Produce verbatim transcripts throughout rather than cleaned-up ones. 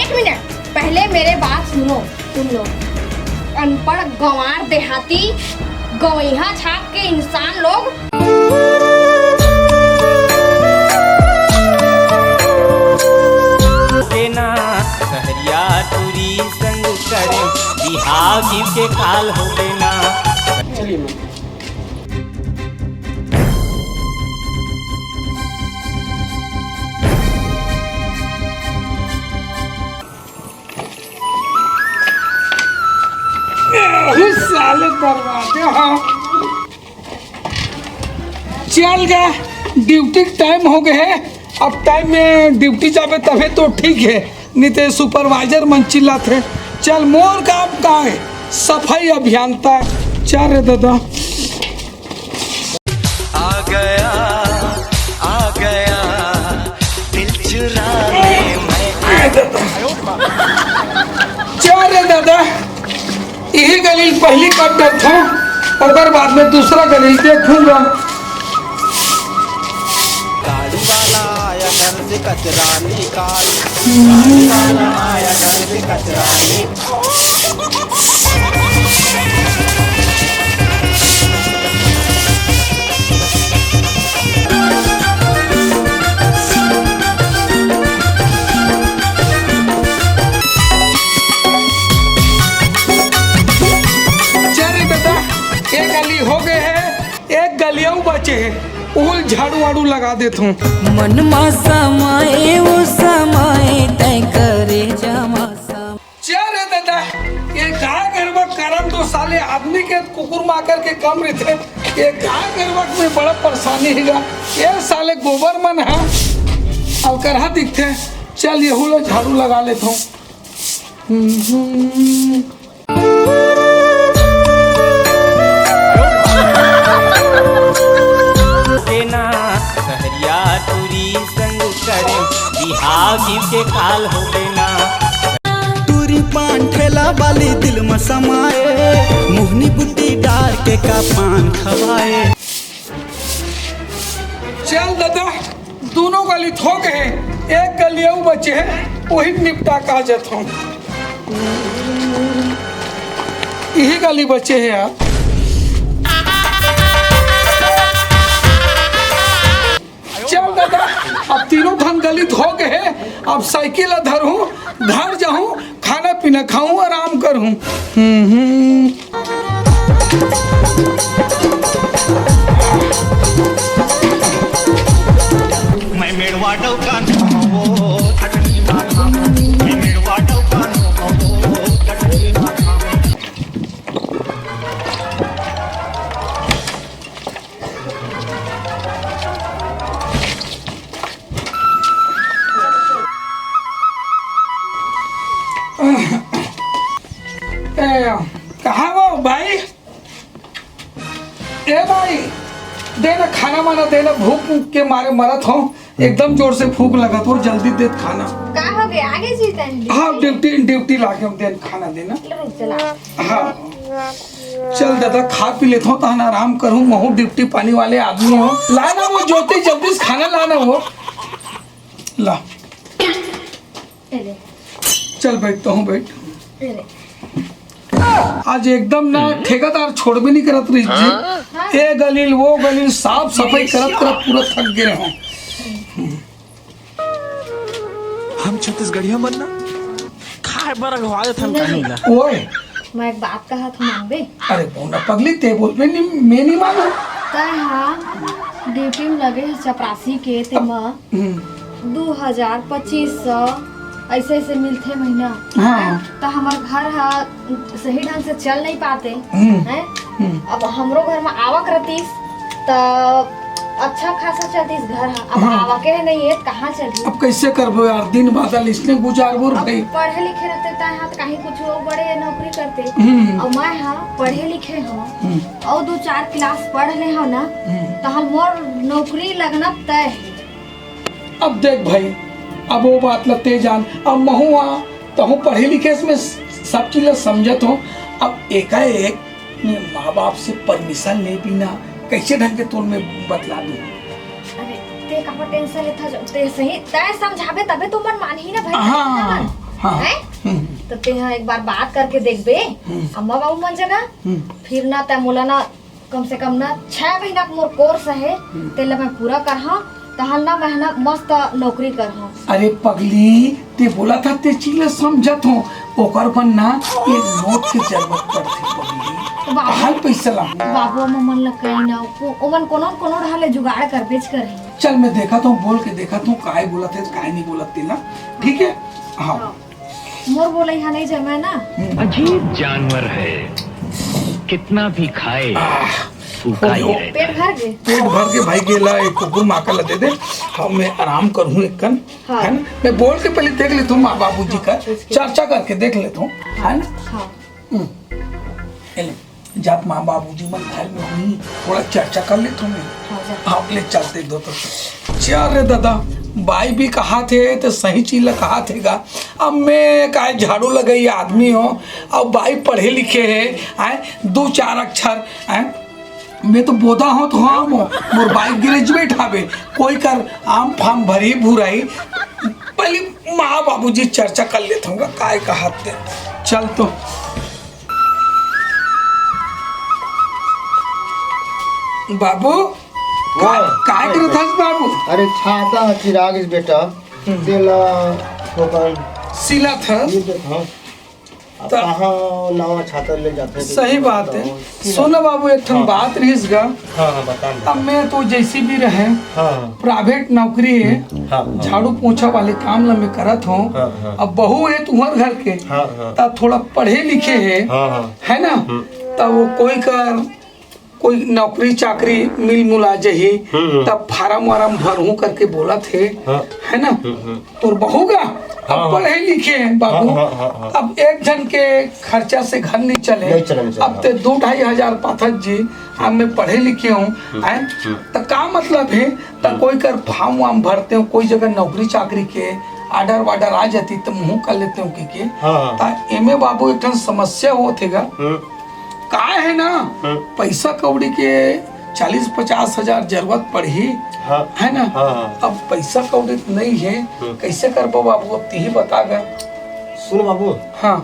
एक मिनट, पहले मेरे बात सुनो तुम लोग, अनपढ़ गंवार देहाती गवैहा छाप के इंसान लोग। देना सहरिया टूरी संग करे बिहाव जीव के काल हो देना। चलिए मैम। अरे साले दरवाजे, हाँ। चल गा, ड्यूटी के टाइम हो गए है। अब टाइम में ड्यूटी जाबे तबे तो ठीक है, नहीं तो सुपरवाइजर मन चिल्लात है। चल, मोर काम का है? सफाई अभियंता। चल रे दादा। आ गया, आ गया, दिल चुराने मैं। चल रे दादा, यही गली पहली काट डरता हूँ, ओकर बाद में दूसरा गली देखूंगा। झाड़ू वाला आया घर से कचरा निकाल, झाड़ू वाला आया घर से कचरा निकाल। चल रे दादा, एक गली हो गए है, एक गली अउ बचे है, उहुल झाड़ू वाड़ू लगा देत हूँ। मन मा समाए ओ समाए तय करे जमा सम- चल रे दादा, ये गाय गरुवा करम तो साले आदमी के कुकुर माकर के कम रहिथे। ये गाय गरुवा में बड़ा परेशानी हेगा। ये साले गोबर मन ह अलकरहा दिखथे। चल, यहू ला झाड़ू लगा लेत हूँ। हम्म, हम्म। देना सहरिया टूरी संग करे बिहाव जीव के काल हो देना। टूरी पान ठेला वाली दिल में समाए, मोहनी बुद्धि डार के का पान खवाए। चल दादा, दोनों गली थोक है, एक गली अउ बचे है, वही निपटा का जत हूँ। यही गली बचे है यार। चल दादा, अब तीनों ठन गली धो गए है, अब साइकिल ला धरहूँ, घर जाहूँ, खाना पीना खाहूँ, आराम करहूँ। हम्म, हम्म। मैं मेड़वा डौका नो, वो धरती माता। मैं मेड़वा डौका नो, वो धरती माता। ए, कहाँ वो भाई? ए भाई, दे ना खाना माना, दे ना, भूख के मारे मरत हो, एकदम जोर से भूख लगत हो, जल्दी दे खाना। का हो गया? आगे जी तन। हाँ, ड्यूटी, ड्यूटी लागे हम देन खाना देना। रुक चला। हाँ। चल दादा, खा पी लेत हो, तहन आराम करूँ, महू ड्यूटी पानी वाले आदमी हो। ला ना वो ज्योति, जल्दी से खाना ला ना वो। ला। ए ले। चल बैठ तो हूँ, बैठ। ए ले। आज एकदम ना ठेकेदार छोड़बे नहीं करत रही जी। हाँ। ए गलील, वो गलील, साफ सफाई करत करत पूरा थक गए हो। हम छत्तीसगढ़िया मन ना खाए बर अगवा देथन सुन ना कहीं जी। ला। ओए। मैं एक बात कहा था, मानबे? अरे बोना पगली, ते बोलबे नहीं, मैं नहीं मानू। तय हा ड्यूटी में लगे है चपरासी के, ते अब, म हम्म। दू हजार, पच्चीस सौ ऐसे ऐसे मिलथे महीना। हाँ। हैं? तो हमार घर हा सही ढंग से चल नहीं पाते, हम्म, हैं? हम्म। अब हमरो घर में आवक रहतीस, त अच्छा खासा चलतीस घर हा। अब हाँ। आवके नहीं है, कहाँ चलही? अब कैसे करबो यार, दिन बादल इसने गुजारबो रे अब भाई। पढ़े लिखे रहते तय हा, त कहीं कुछ वो बड़े नौकरी करते। हम्म। अब मैं हा पढ़े लिखे हो, हम्म। और दो चार क्लास पढ़ ले हो ना, हम्म। तो हम मोर नौकरी लगना तय है। अब देख भाई, अब वो बात ल ते जान, अब महू हा, तहूँ पढ़े लिखे में सब चीज ल समझत हो। अब एकाएक मैं माँ बाप से परमिशन ले बिना कैसे ढंग के तोर में बतला दूँ? अरे, ते काबर टेंशन लेथा जो, ते सही, तय समझाबे तबे तो मन मानही ना भाई। हाँ। हाँ। हैं? हम्म। त तेहा एक बार बात करके देखबे, हम्म। अम्मा बाबू मन जगह, हम्म। फिर ना तैं मोला ना, कम से कम ना छह महीना के मोर कोर्स हे, हम्म। तेला मैं पूरा करहूँ, तहन ना मैं ना मस्त नौकरी करहूँ। अरे पगली, तैं बोलत हस तैं चीज ला समझत हों, ओकर बर ना एक नोट के जरूरत पड़थे पगली। तो बाबू, कहाँ ले पैसा लाहूँ? बाबू, अम्मा मन ला कही ना, ओ-, ओमन कोनो न कोनो ढंग ले जुगाड़ करबेच करही। चल, मैं देखत हों, बोल के देखत हों, काय बोलत हे, काय नहीं बोलत तेला। ठीक है? हाँ। हाँ। मोर बोलई हा नहीं जमे ना। हम्म। अजीब जानवर है, कितना भी खाए, भूखा ही रहता है। पेट भर गे? पेट भर गे भाई, गेला एक कुकुर माका ला दे दे, हाँ, मैं आराम करहूँ एक कन, हाँ। है ना? मैं बोल के पहले देख लेता हूँ माँ बाबूजी का, हाँ, ठीक है। चर्चा करके देख लेता हूँ, है ना? हाँ। हम्म। ये ले, जब माँ बाबूजी मन घर में होही, थोड़ा चर्चा कर लेथों मैं। हाँ, जा। हाँ, ले चलते दो तो। चल रे दादा, बाई भी कहाथे त सही चीज ला कहाथे गा। अब मैं काय झाड़ू लगई आदमी हों, अब बाई पढ़े लिखे हे, आय, दू चार अक्षर, आय, मैं तो बोदा हों तो हाँ, मो-, मोर बाई ग्रेजुएट हावे, कोई कर आम फार्म भरी भुराई, पहले माँ बाबूजी चर्चा कर लेथों गा, काय कहाथे। चल तो। बाबू, का-, वाह, काय वाह, करत वाह। हस बाबू? अरे छाता ह चिरागिस बेटा, हम्म। तेला थोकन सिलत हस? ये देख, हाँ। अब त- कहाँ नवा छाता ले जाथे? सही बात है। सिला। सुन ना बाबू, एक ठन हाँ। बात रहिस गा। हाँ, हाँ, बता ना। अब मैं तो जैसी भी रहे, हाँ, हाँ। प्राइवेट नौकरी है, हाँ, हाँ। झाड़ू पोछा वाले काम ला मैं करत हों। हाँ, हाँ। अब बहू है तुहर घर के, हाँ, हाँ। त थोड़ा पढ़े लिखे है, हाँ, हाँ। है ना? हम्म। त वो कोई कर, कोई नौकरी चाकरी मिल मुला जही, हम्म, हम्म। तब फार्म वार्म भरहूँ करके बोलत हे, हाँ। है ना? हम्म, हम्म। तोर बहू गा, अब हाँ, हाँ। पढ़े लिखे हैं बाबू। हाँ, हाँ, हाँ, हाँ। अब एक झन के खर्चा से घर नहीं चले। नहीं चले, नहीं चले, अब हाँ। ते दो ढाई हजार पाथत जी, अब मैं पढ़े लिखे हों, हम्म, हैं? हम्म। त का मतलब है? त हम्म। कोई कर फार्म वार्म भरते हों, कोई जगह नौकरी चाकरी के आर्डर वार्डर आ जाती त मुँह कर लेते हों के, के। हाँ, हाँ। त एमे बाबू एक ठन समस्या होत हे गा। हम्म। काय है ना, हम्म। पैसा कौड़ी के चालीस पचास हजार जरूरत पड़ही, हाँ। है ना? हाँ, हाँ। अब पैसा कौड़ी नहीं है, हम्म। कैसे करबो बाबू, अब तिही बता गा। सुन बाबू, हाँ।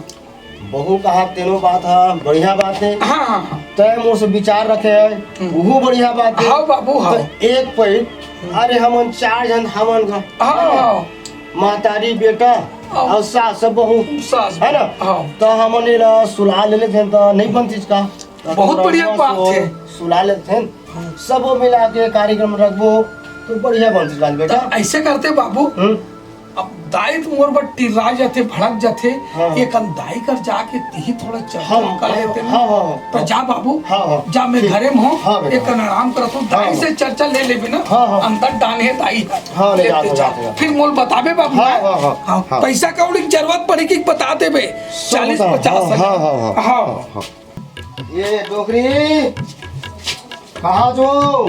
बहू कहा तेनो बात है, बढ़िया बात है। हाँ, हाँ, हाँ। तय मोर से विचार रखे है, हम्म। वो बढ़िया बात है। हाँ बाबू, हाँ। तो एक पई, हम्म। अरे हमन चार झन हमन का, हाँ, है ना? हाँ। महतारी, बेटा हाँ। अउ सास बहू, सास है ना? बहू, हाँ। त हमन एला सुला ले लेथन त नहीं बनतिस का? बहुत बढ़िया बात है। सुला लेथन, हाँ। सबो मिला के कार्यक्रम रखबो तो बढ़िया बनतिस का बेटा। त ऐसे करते बाबू, हम्म। अब दाई तो मोर बर टिर्रा जाथे, भड़क जाथे, हाँ। एक कन दाई कर जाके तिही थोड़ा चर्चा हम, कर लेते ना। हाँ, हाँ, हाँ। त जा बाबू, हाँ, हाँ। जा मैं ठीक। घरे में हों, हाँ बेटा। एक कन आराम करत हों, दाई हाँ। से चर्चा ले लेबे ना, हाँ, हाँ। अंदर डान है दाई। हाँ, ले लेते जाते, जा। जाते, जाते। फिर मोल बताबे बाबू, हाँ, हैं? हाँ, हाँ, हाँ, हाँ। पैसा कौड़ी के जरूरत पड़ही कि बता देबे। सब चालीस बता, पचास हाँ, हजार। हाँ, हाँ, हाँ। हाँ। हाँ, हाँ। ये डोकरी, कहाँ जो?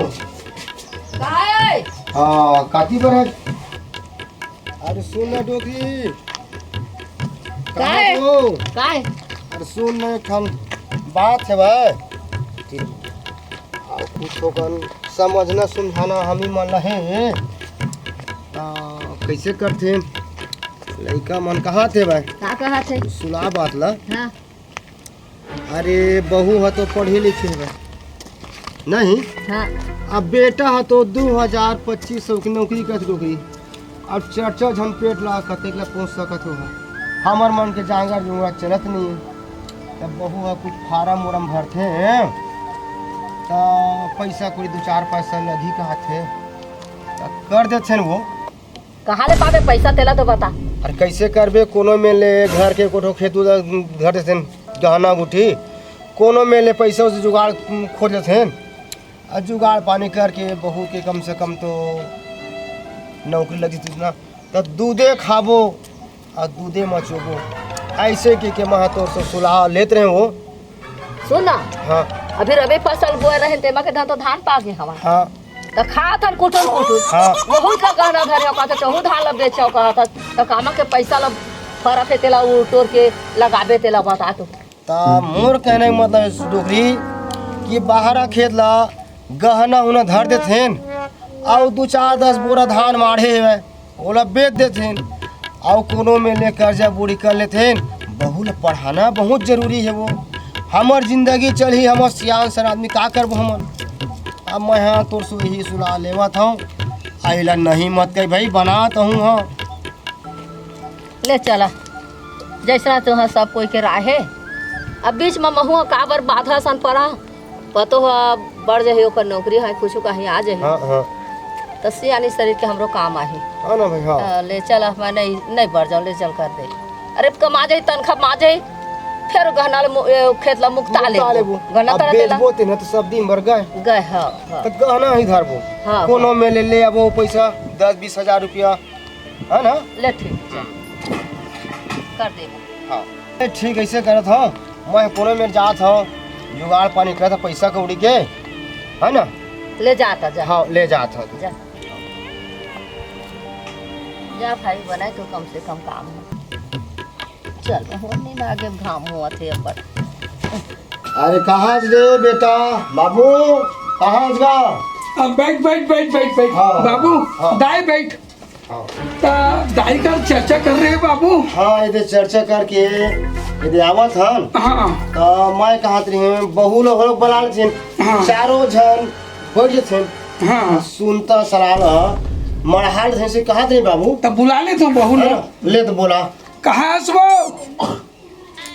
काय? हाँ, काती बर है? अरे सुन ना डोकरी, कहाँ काय? जो? काय? अरे सुन ना, एक ठन बात है भाई। अब कुछ ओकन समझना सुमझाना हमी मन ला हे। आ, कैसे करथे? लइका मन कहाथे भाई? का कहाथे? सुला बात ला। हाँ। अरे, बहू ह तो पढ़े लिखे हे भाई। नहीं? हाँ। अब बेटा ह तो दू हजार पच्चीस सौ के नौकरी करत डोकरी। अब चार चार झन पेट ला कतेक ला पोस सकत हो? हमर मन के जांगर जुंगर चलत नहीं हे। तब बहू ह कुछ फार्म उरम भरथे, त पैसा कोई दू चार पैसा लगही कहत हे, त कर देथे न वो। कहाँ ले पाबे पैसा, तेला तो बता। अरे कैसे करबे, कोनो में ले घर के कोठो खेत उधर धर देथे न, गहना गुठी, कोनो में ले पैसा उसे जुगाड़ खोज लेथे न। आ जुगाड़ पानी करके बहू के कम से कम तो नौकरी लग जतिस ना, त दूधे खाबो अउ दूधे मचोबो। ऐसे के, के महा तोर से सुलाह लेत रहे हो। सुन ना, हाँ। अभी रबी फसल बोए रहे, तेमा के धान तो धान पाके हवा। हाँ। त खात हन कुटुर कुटुर। हाँ। वहू का गहना धरे हो, कहत तहू धान ला बेचो कहत हस, त कामा के पैसा ला फरक हे, तेला उटोर के लगाबे, तेला बता तो। त मोर कहने के मतलब हे डोकरी कि बाहरा खेत ला गहना उना धर देथेन, अउ दू चार दस बोरा धान माढ़े हवय, ओला बेच देथेन। अउ कोनो मेर ले कर्जा बोड़ी कर लेथेन। बहू ल पढ़ाना बहुत जरूरी हे वो। हमर जिंदगी चलही, हमर सियान सन आदमी का करबो हमन? अब मैं हा तोर से यही सुलाह लेवत हूँ, अइला नहीं मत कही भाई, बनात हूँ हाँ। ले चला, जैसना तुहा सब कोई के राय हे। अब बीच म महू काबर बाधा सन पड़ा, पतो ह बढ़ जाही, ओकर नौकरी हे, कुछु कहीं आ जाही। हाँ, हाँ। त सियानी शरीर के हमरो काम आही। हाँ ना भाई, हाँ। त ले चल, अब मैं नहीं, नहीं बढ़ जाऊँ, ले चल कर दे। अरे कमा जाही, तनखा मा जाही, फिर गहना ले मु-, ए, खेत ला मुक्ता मुक्ता लेबो। लेबो। गहना अब तड़ा देला। बेचबो ते ना तो सब दिन भर गए। गए, हाँ, हाँ। तो गहना ही धरबो। हाँ, कोनो हाँ। मेर ले, ले आबो पैसा दस बीस हजार रुपया। है ना? ले ठीक, चल। कर देबो। हाँ। ए, ठीक, ऐसे करत हूँ, मैं कोनो मेर जात हूँ, जुगाड़ पानी करत हूँ पैसा कौड़ी के, है ना? ले जाता जा। हाँ, ले जात हूँ। जा। जा भाई, बनाए तो कम से कम काम हो। चल, हो नहीं ना, आगे घाम हुआ थे अपन। अरे, कहाँ रे बेटा, बाबू, कहाँ गा? अब बैठ, बैठ, बैठ, बैठ, बैठ। हाँ, बाबू, हाँ। दाई बैठ। हाँ। त दाई का चर्चा कर रहे हैं बाबू। हाँ, ये चर्चा करके ये आवत हन। हाँ। त मैं कहत रही हूँ, बहू लोग, लोग बुला लेथिन। हाँ। चारों झन बैठ जथिन। हाँ। सुनता सलाह ल मढ़ा लेथिन से कहत रही बाबू। तब बुला ले तो बहू लोग। हाँ, ले तो बोला। कहाँ हस वो?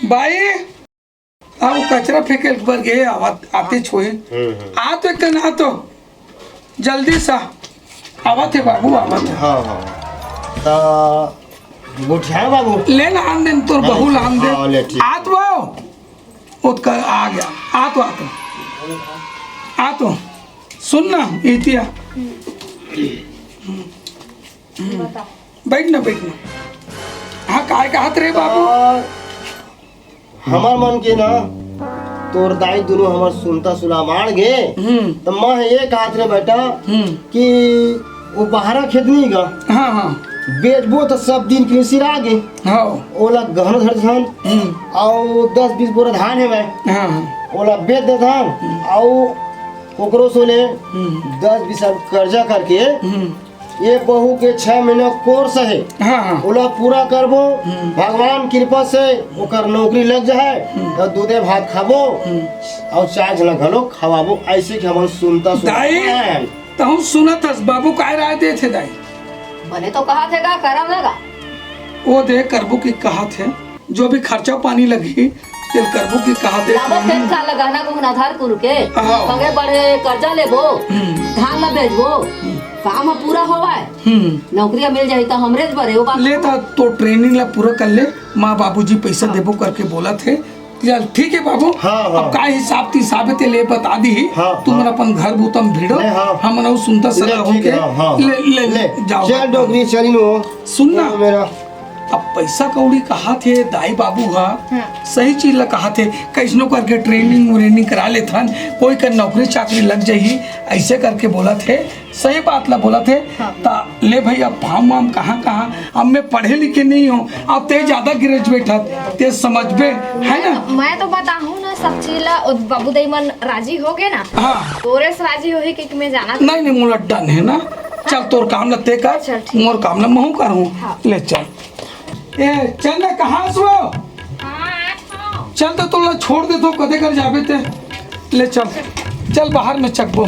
बाई। आ, वो कचरा फेंके बर गे, आवत, आते छोए। हम्म, हम्म। आ तो एक ना तो, जल्दी सा। आवत हे बाबू, आवत हे। हाँ, हाँ। त गोठिया बाबू। ले ला आन देन, तोर हाँ, बहू ला आन दे। हाँ, ले, ठीक। आत वो। ओतका आ गया। आत वो, आत वो। आत वो। सुन ना, इतिया। बता। बैठ ना, बैठ ना। हाँ, काय कहत रहे बाबू? आ, हमर मन के ना, तोर दाई दुनो हमर सुनता सुला मार गे। हम्म। त मैं ये कहत रहे बेटा हम्म। कि वो बहारा खेत नहीं गा। हाँ, हाँ। बेचबो त सब दिन के सिरा गे। हाँ। ओला गहना धर धन। हम्म। अउ दस बीस बोरा धान हे भाई। हाँ, हाँ। ओला बेच दे धन। हम्म। अउ ओकरो से ले हम्म। दस बीस हजार कर्जा करके हम्म। ये बहू के छह महीना कोर्स हे, हाँ, हाँ। ओला पूरा करबो। हम्म। भगवान कृपा से ओकर नौकरी लग जाए, हम्म। त दूधे भात खाबो, हम्म। अउ चार झन घलो खवाबो, ऐसे कि हमन सुनता सुनता दाई, हैं। तहूँ सुनत हस, बाबू काय राय देथे दाई? बने तो कहा थे गा, करम लगा। वो दे करबो की कहा थे। जो भी खर्चा पानी लगही, तेल करबो की कहा दे। लाबो फेर का लगाना को आधार कुल के, हाँ। संगे बढ़े कर्जा लेबो, हम्म। धान ला बेचबो, हम्म। काम ह पूरा होवाय, हम्म। नौकरी मिल जाही त हमरे ज बरे, वो बात। ले त तो ट्रेनिंग ला पूरा कर ले, माँ बाबूजी पैसा हाँ। देबो करके बोलत हे। चल ठीक है बाबू, हाँ, हाँ। अब का हिसाब तिसाब हे ते ले बता दी, हाँ, तुमन हाँ। अपन घर बूता म भिड़ो, ले, हाँ। हमन अउ सुनता ले, सलाह ठीक होके है, हाँ, हाँ, ले, हाँ। ले, ले, जाओ। चल डोकरी, चल लो। सुन ना। मेरा अब पैसा कौड़ी कहाथे, दाई बाबू ह हाँ। सही चीज ला कहाथे, कैसनो करके ट्रेनिंग व्रेनिंग करा लेथन, कोई कर नौकरी चाकरी लग जाही, ऐसे करके बोलत हे, सही बात ला बोलत हे। हाँ। त ले भाई, अब फार्म वार्म कहाँ कहाँ, अब मैं पढ़े लिखे नहीं हूँ, अब ते ज्यादा ग्रेजुएट हस, ते समझबे, है ना? मैं तो बताहूँ ना सब चीज ला, ओ बाबू दाई मन राजी हो गए ना, हाँ। तोरे से राजी होही कि मैं जाना नहीं, नहीं, मोला डन है ना। चल, तोर काम ल ते कर, चल, ठीक। मोर काम ल महूँ करहूँ। हाँ। ले चल। ए, चल ना, कहाँ हस वो? हाँ, आ तो। चल तो तोला छोड़ देथों, कते कर जाबे ते। ले चल। चल, बाहर में चकबो।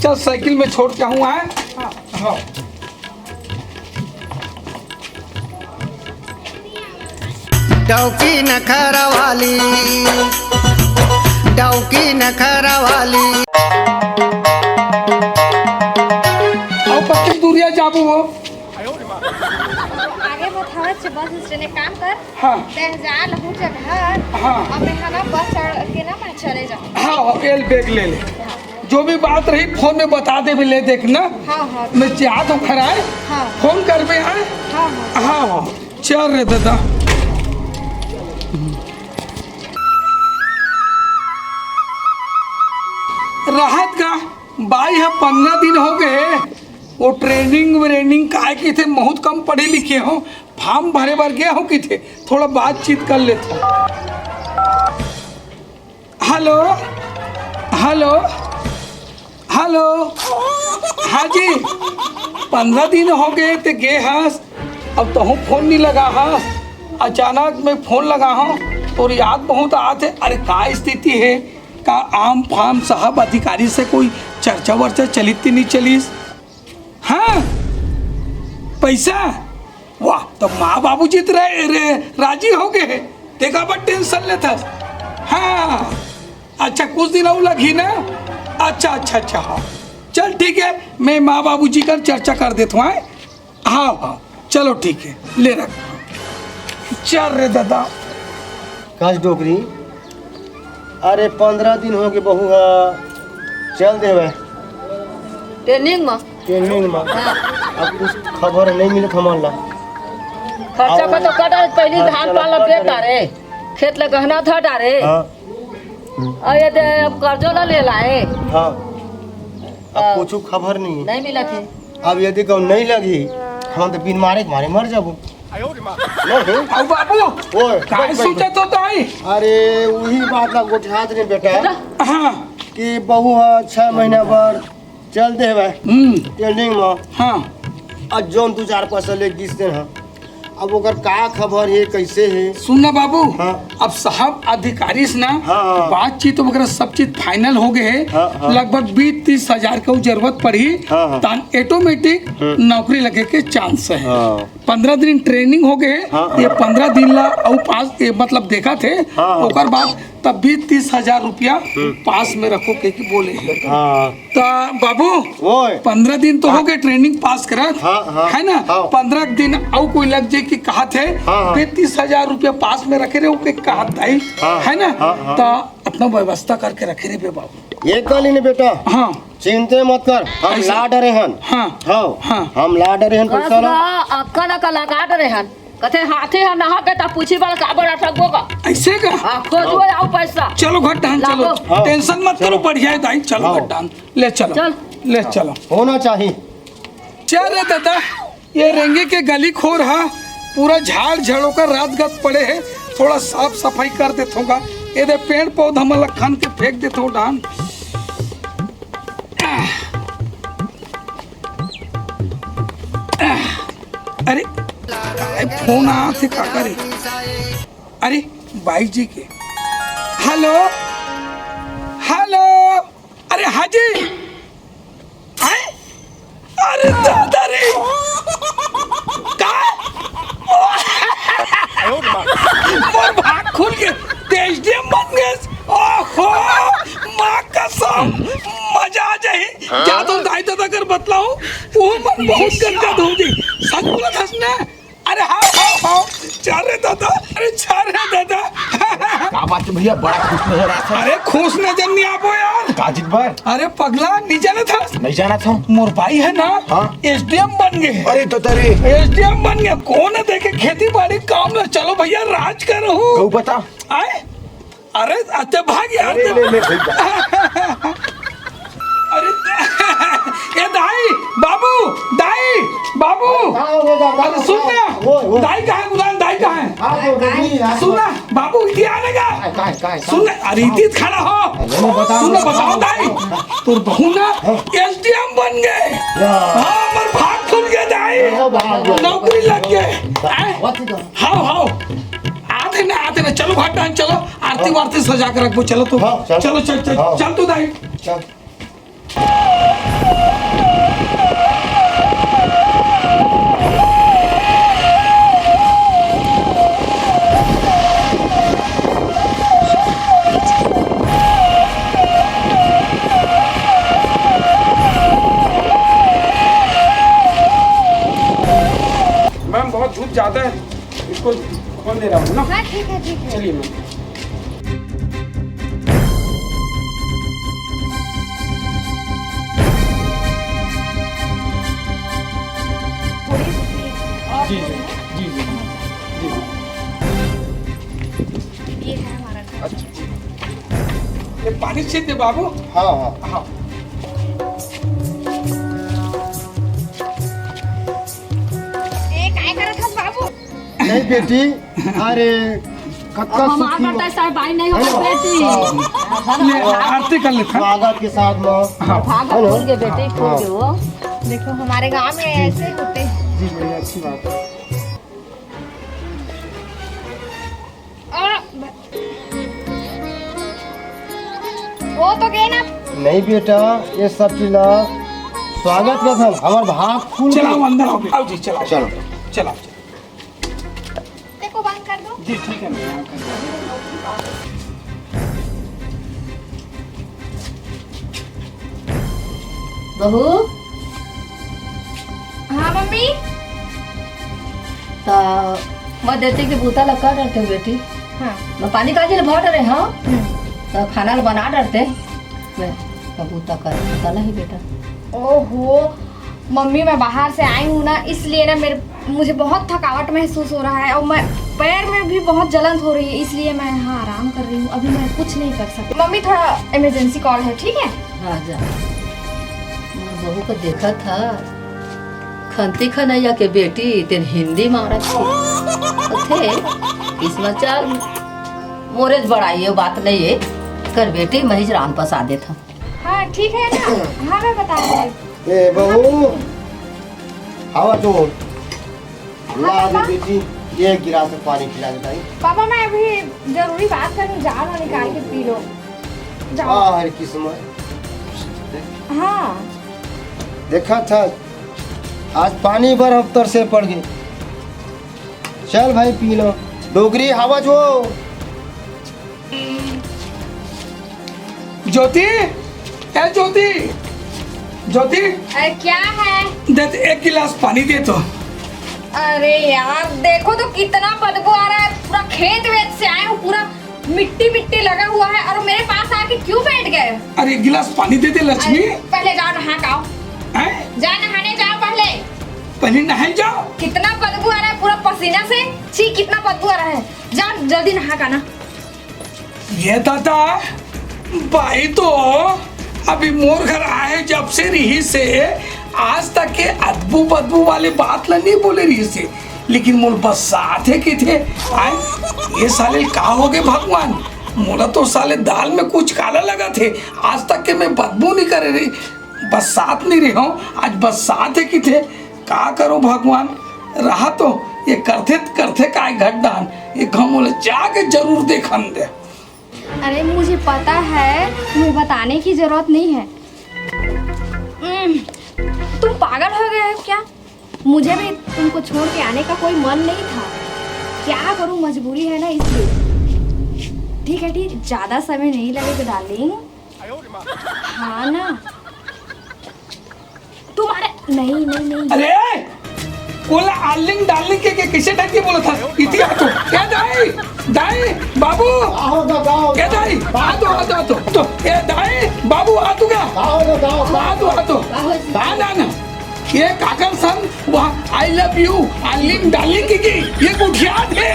चल, साइकिल में छोड़ के आहूँ, आए? हाँ। हाँ। डौकी नखरा वाली, डौकी नखरा वाली। अउ कतेक दूरिहा जाबो वो? आगे बतावत हे, बस स्टैंड, एक काम कर, हाँ। ते जा लहू जगह, हाँ। अब मैं हा ना बस चढ़ के ना मैं चले जाऊँ। हाँ, हाँ, एल बैग ले ले। जो भी बात रही, फोन में बता देबे, ले देख ना। हाँ, हाँ। मैं जात हूँ घर आए, हाँ। फोन करबे आए। हाँ, हाँ। हाँ, हाँ। चल रे दादा। रहत का बाई ह पंद्रह दिन हो गए, वो ट्रेनिंग व्रेनिंग काय कहिथे, बहुत कम पढ़े लिखे हो, फार्म भरे बर गए हो कहिथे, थोड़ा बातचीत कर लेथों। Hello, hello, hello. हाँ जी, पंद्रह दिन हो गए ते गे हस, अब तहूँ फोन नहीं लगा हा, अचानक मैं फोन लगा हूँ, तोर याद बहुत आत हे। अरे का स्थिति हे, का आम फाम साहब अधिकारी से कोई चर्चा वर्चा चलित नहीं चलिस? हाँ, पैसा? वाह, तो माँ बाबूजी तो रे, रे, राजी हो गए हे, तेका बर टेंशन लेथस। हाँ, अच्छा, कुछ दिन अउ लगही ना। अच्छा, अच्छा, अच्छा, हाँ, चल ठीक है, मैं माँ बाबूजी कर चर्चा कर देत हूँ। हाँ, हाँ, चलो ठीक है, ले रख। चल रे दादा। काज डोकरी, अरे पंद्रह दिन हो गए बहू हा चल देवे। ट्रेनिंग में। ट्रेनिंग में। हाँ। अब कुछ खबर नहीं मिलत हमन ला। खर्चा का तो कटा, पहली हाँ, धान चलो, पान ला कट बेच रहे। डारे, खेत ला गहना धर डारे। हाँ। और ये दे, अब कर्जो ला ले लाए। हाँ। अब हाँ। कुछ खबर नहीं है। नहीं मिलत हे। अब यदि कहूँ नहीं लगी, हम तो बिन मारे के मारे मर जाबो। नहीं। अब बाबू, ओए, काहे बैठ, बैठ, सोचत हो ताई? अरे, वही बात ला गोठियात नहीं बेटा, हाँ। कि बहू हा छह महीना बर चल देवे हम्म। ट्रेनिंग में। हाँ। अब जौन दू चार पैसा ले गिस देन हा, अब ओकर का खबर हे, कैसे हे? सुन ना बाबू, हाँ। अब साहब अधिकारी से ना हाँ, हाँ। बातचीत वगैरह सब चीज फाइनल हो गए हे। हाँ, हाँ। लगभग बीस तीस हजार के जरूरत पड़ी, हाँ, हाँ। तान ऑटोमेटिक हम्म। नौकरी लगे के चांस है। हाँ। पंद्रह दिन ट्रेनिंग हो गए हे, हाँ, हाँ। ये पंद्रह दिन ला अउ पास, ये मतलब देखा थे, हाँ, हाँ। ओकर बाद तब बीस तीस हजार रुपया हम्म। पास में रखो के, के बोले हे। हाँ। त बाबू, ओए। पंद्रह दिन तो हो गए ट्रेनिंग पास करत, हाँ, हाँ, है ना? हाँ। पंद्रह दिन अउ कोई लग जाए कि कहा थे, हाँ, हाँ। बे तीस हजार रुपया पास में रखे रहे, ओके कहा दाई, हाँ, है ना? हाँ, हाँ। त अपना व्यवस्था करके रखे रहे बे बाबू। ये कल ही ने बेटा, हाँ। चिंते मत कर, हम ऐसे? ला डरे हन। हाँ। हाँ, हाँ। हम ला डरे हन बस पैसा ला। बा, अक्का ना का लगा डरे हन। कथे हाथी ह नहा के त पूछी बल काबर अटकबो का। ऐसे का? हाँ, खोजबो आओ पैसा। चलो घट्टान, चलो। लाओ। हाँ। टेंशन मत करो, चलो। बढ़िया है दाई, चलो हाँ। घट्टान। ले चलो, चल। ले चलो। होना चाहिए। चल रे दादा, ये रेंगे के गली खोर हा, पूरा झाड़ झड़ोकर रात गत पड़े हे, थोड़ा साफ सफाई कर देथों गा। ये दे पेड़ पौधा मन ला खन के फेंक देथों डान। अरे, काय फोन आत हे काकर? अरे, बाई जी के। हेलो, हेलो, अरे हाजी, हैं? अरे दादा रे, का? मोर भाग खुल गे, ते एसडीएम बन गेस। ओहो, माँ कसम, मजा आ जाही। जा तो दाई ददा कर बतलाओ, वो मन बहुत गंदा धो दी। सच बोलत हस ना? अरे हाँ, हाँ, हाँ, जा रे दादा, अरे जा रे दादा। का बात है भैया, बड़ा खुश नजर आ रहा है। अरे खुश नजर नहीं आबो यार। काजिक बार? अरे पगला, नहीं जाना था? नहीं जाना था। मोर भाई है ना, हाँ। एसडीएम बन गए। अरे दादा रे। एसडीएम बन गए, कौन है देखे खेती बाड़ी काम ना, चलो भैया राज करो। कहू बता। आए? अरे, अच्छा, भाग यार। अरे, ले, ले, भाग। अरे, ए दाई, बाबू, दाई, बाबू। का हो गया, का अरे, सुन ना। वो, वो। दाई कहाँ है, गुलाम दाई कहाँ है? हाँ, वो, वो, वो, सुन ना, बाबू, इधर आने का। काय, काय, काय, सुन ना, अरे, इधर खड़ा हो। अरे, मैं बताऊँ, सुन ना, मैं बताओ, बताऊँ। दाई। तोर बहू ना, हाँ। एसडीएम बन गए। या। हाँ, हमर भाग खुल गया, दाई। हाँ, भाग गया। नौकरी लग गए। हाँ। हाँ, हाँ। आते ना, आते ना, चलो घट्टान, चलो, आरती वारती सजा के रखबो, चलो तो। हाँ, चल। चलो, चल, चल, हाँ। चल तू दाई। चल। मैम, बहुत धूप ज्यादा है, इसको खोल दे रहा हूँ ना। हाँ, ठीक है, ठीक है। चलिए मैम। थोड़ी सी और जी, जी, जी, जी, जी। ये है हमारा घर। अच्छा, जी। ये पानी छीट दे बाबू। हाँ, हाँ। हाँ। ये काय करत हस बाबू? नहीं बेटी, अरे, कतका अब हम सुखी आकर हो। तय साहब भाई नहीं हो है ना? बेटी। ले, आरती कर लेते हैं। स्वागत के साथ में। हाँ। भाग हेलो। खुल गए बेटी, खुल हाँ। गए वो। देखो, हमारे गांव में ऐसे ही होते हैं। जी, बड़ी अच्छी बात है। हो तो गए ना। नहीं बेटा, ये सब चीज ला स्वागत करथन, हमर भाग खुल चलाओ, गए। अंदर आओ, आओ जी, चलाओ। चलो। चलाओ। देखो, बंद कर दो। जी, ठीक है, मैं यहाँ कर दूँ। बहू, हाँ मम्मी। त मैं देते के बूता ला कर डरते बेटी। हाँ। मैं पानी काजी ले भर डरे, हाँ। हम्म। त खाना ला बना डरते। मैं का बूता कर, बूता नहीं बेटा। ओहो, मम्मी, मैं बाहर से आई हूँ ना, इसलिए ना मेरे, मुझे बहुत थकावट महसूस हो रहा है और मैं, पैर में भी बहुत जलन हो रही है, इसलिए मैं यहाँ आराम कर रही हूँ। अभी मैं कुछ नहीं कर सकती। मम्मी, थोड़ा इमरजेंसी कॉल है, ठीक है? राजा, मोर बहू को देखा था, खंती खनैया के बेटी, तेन हिंदी मारत थी। थे, इसमें चल, मोरेज बड़ाई, ये बात नहीं है। कर बेटी, मैं ही राम पसा देता। हाँ, ठीक है ना? हाँ, मैं बता रही हूँ। ए, बहू, हवा तो ला दे पापा। बेटी, एक गिलास पानी पिला दे ताई। पापा, मैं अभी जरूरी बात करूँ, जाओ ना, निकाल के पी लो। जाओ। वाह रे किस्मत। हाँ। देखा था, आज पानी बर हम तरसे पड़ गए। चल भाई, पी लो। डोकरी, हवा जो। ज्योति, ए ज्योति, ज्योति। अरे क्या है? दे तो एक गिलास पानी दे तो। अरे यार, देखो तो कितना बदबू आ रहा है, पूरा खेत वेत से आए हो, पूरा मिट्टी मिट्टी लगा हुआ है और मेरे पास आके क्यों बैठ गए? अरे एक गिलास पानी दे दे लक्ष्मी। अरे पहले जाओ नहा के आओ। हैं? जा नहाने जाओ पहले। पहले नहाए जाओ। कितना बदबू आ रहा है पूरा पसीना से। छी, कितना बदबू आ रहा है। जाओ जल्दी नहा के आना। ये दादा, बाई तो अभी मोर घर आए जब से रही से आज तक के अदबू बदबू वाले बात ला नहीं बोले रही से, लेकिन मोर बरसात है किथे आए। ये साले का हो गए भगवान, मोला तो साले दाल में कुछ काला लगा थे। आज तक के मैं बदबू नहीं करे रही, बरसात नहीं रही हूँ, आज बरसात है किथे। का करो भगवान, रहा तो ये करथे त करथे काय घट डाहन, ये घमोले जाके जरूर देखन दे। अरे मुझे पता है, तुम्हें बताने की जरूरत नहीं है। उम्म, तुम पागल हो गए हो क्या? मुझे भी तुमको छोड़ के आने का कोई मन नहीं था। क्या करूं, मजबूरी है ना इसलिए। ठीक है, ठीक, ज्यादा समय नहीं लगेगा डार्लिंग। हाँ ना। तुम्हारे नहीं, नहीं, नहीं। अरे, कोला आर्लिंग डार्लिंग के, के किसे टाइप के बोला था? इति आ तो। क्या दाई? दाई, बाबू। आओ, आओ, आओ। क्या दाई? आ तो, आ तो, आ तो। तो, ए दाई, बाबू, आ तू क्या? आओ, आओ, आओ। आ तो, आ तो। आओ। ना, ना, ना। ये काकर सन, वहाँ I love you, आर्लिंग डार्लिंग की, की, ये कुठिया थे।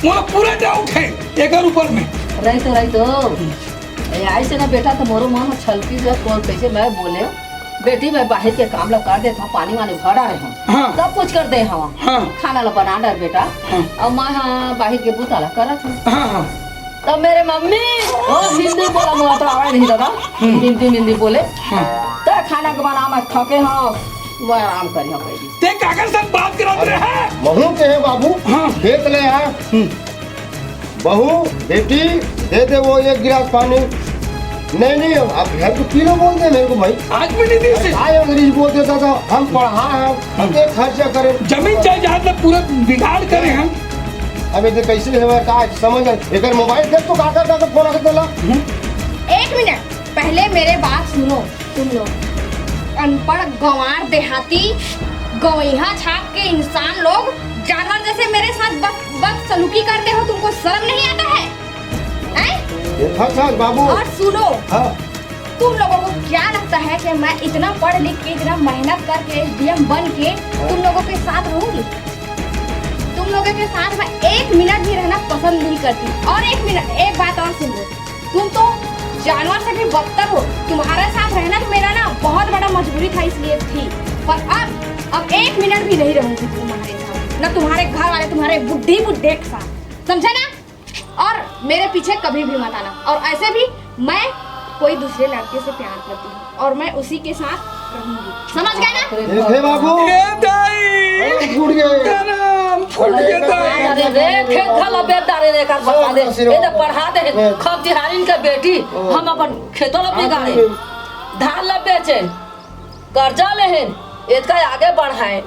मोला पूरा डाउट है, एकर ऊपर में। रही तो, रही तो। ए, ऐसे ना बेटा, तो मोरो मन छलकी जो कौन कैसे मैं बोले, बेटी, मैं बाहर के काम ला कर देत हूँ, पानी वानी भर आए हूँ, हाँ। सब कुछ कर दे हूँ, हाँ। खाना ला बना डर बेटा, हाँ। और मैं हाँ बाहर के बुता ला करत हूँ। हाँ, हाँ। तब मेरे मम्मी, ओ हिंदी बोला, मोला तो आवे नहीं दादा, हम्म। हिंदी हिंदी बोले, हाँ। तो खाना के बना मैं थके हूँ, वो आराम करी हूँ बेटी। ते काकर साथ बात करत रहे? महू के है बाबू, हाँ। खेत ले आ। हम्म। बहू, बेटी, दे दे वो एक गिलास पानी। नहीं, नहीं, अब घर को पी लो बोल दे मेरे को भाई। आज भी नहीं दी इसे? काय अंग्रेजी बोल देता था, हम पढ़ा है, हम एक खर्चा करें। जमीन जायदाद में पूरा बिगाड़ करे हैं। अब इधर कैसे है, का समझ है? इधर मोबाइल देख तो काका, काका फोन आके बोला। एक मिनट, पहले मेरे बात सुनो तुम लोग। अनपढ़, गंवार, देहाती, गवैहा छाप के इंसान लोग जानवर जैसे मेरे साथ बद-, बदसलूकी करते हो, तुमको शर्म नहीं आता है? हैं? ये फंस है बाबू। और सुनो, हाँ। तुम लोगों को क्या लगता है कि मैं इतना पढ़ लिख के, इतना मेहनत करके, डीएम बन के हाँ। तुम लोगों के साथ रहूंगी? तुम लोगों के साथ मैं एक मिनट भी रहना पसंद नहीं करती। और एक मिनट, एक बात और सुन लो, तुम तो जानवर से भी बदतर हो। तुम्हारे साथ रहना तो मेरा ना बहुत बड़ा मजबूरी था, इसलिए थी, पर अब, अब एक मिनट भी नहीं रहूंगी तुम्हारे साथ, ना तुम्हारे घर वाले, तुम्हारे बुढ़ी बुढ़े के साथ, समझे ना? और मेरे पीछे कभी भी मत आना। और ऐसे भी मैं कोई दूसरे लड़के से प्यार करती हूँ और मैं उसी के साथ रहूंगी, समझ गए ना? देखे बाबू। ए दाई! अरे, फूट गए। अरे रे, खेत घर ला बेच डारे रे, एकर बता दे। ए दे पढ़ा दे, खतिहारिन के बेटी, हम अपन खेतो ला बिगाड़े, धान ला बेचे, कर्जा लेहेन, एतका आगे बढ़ाए,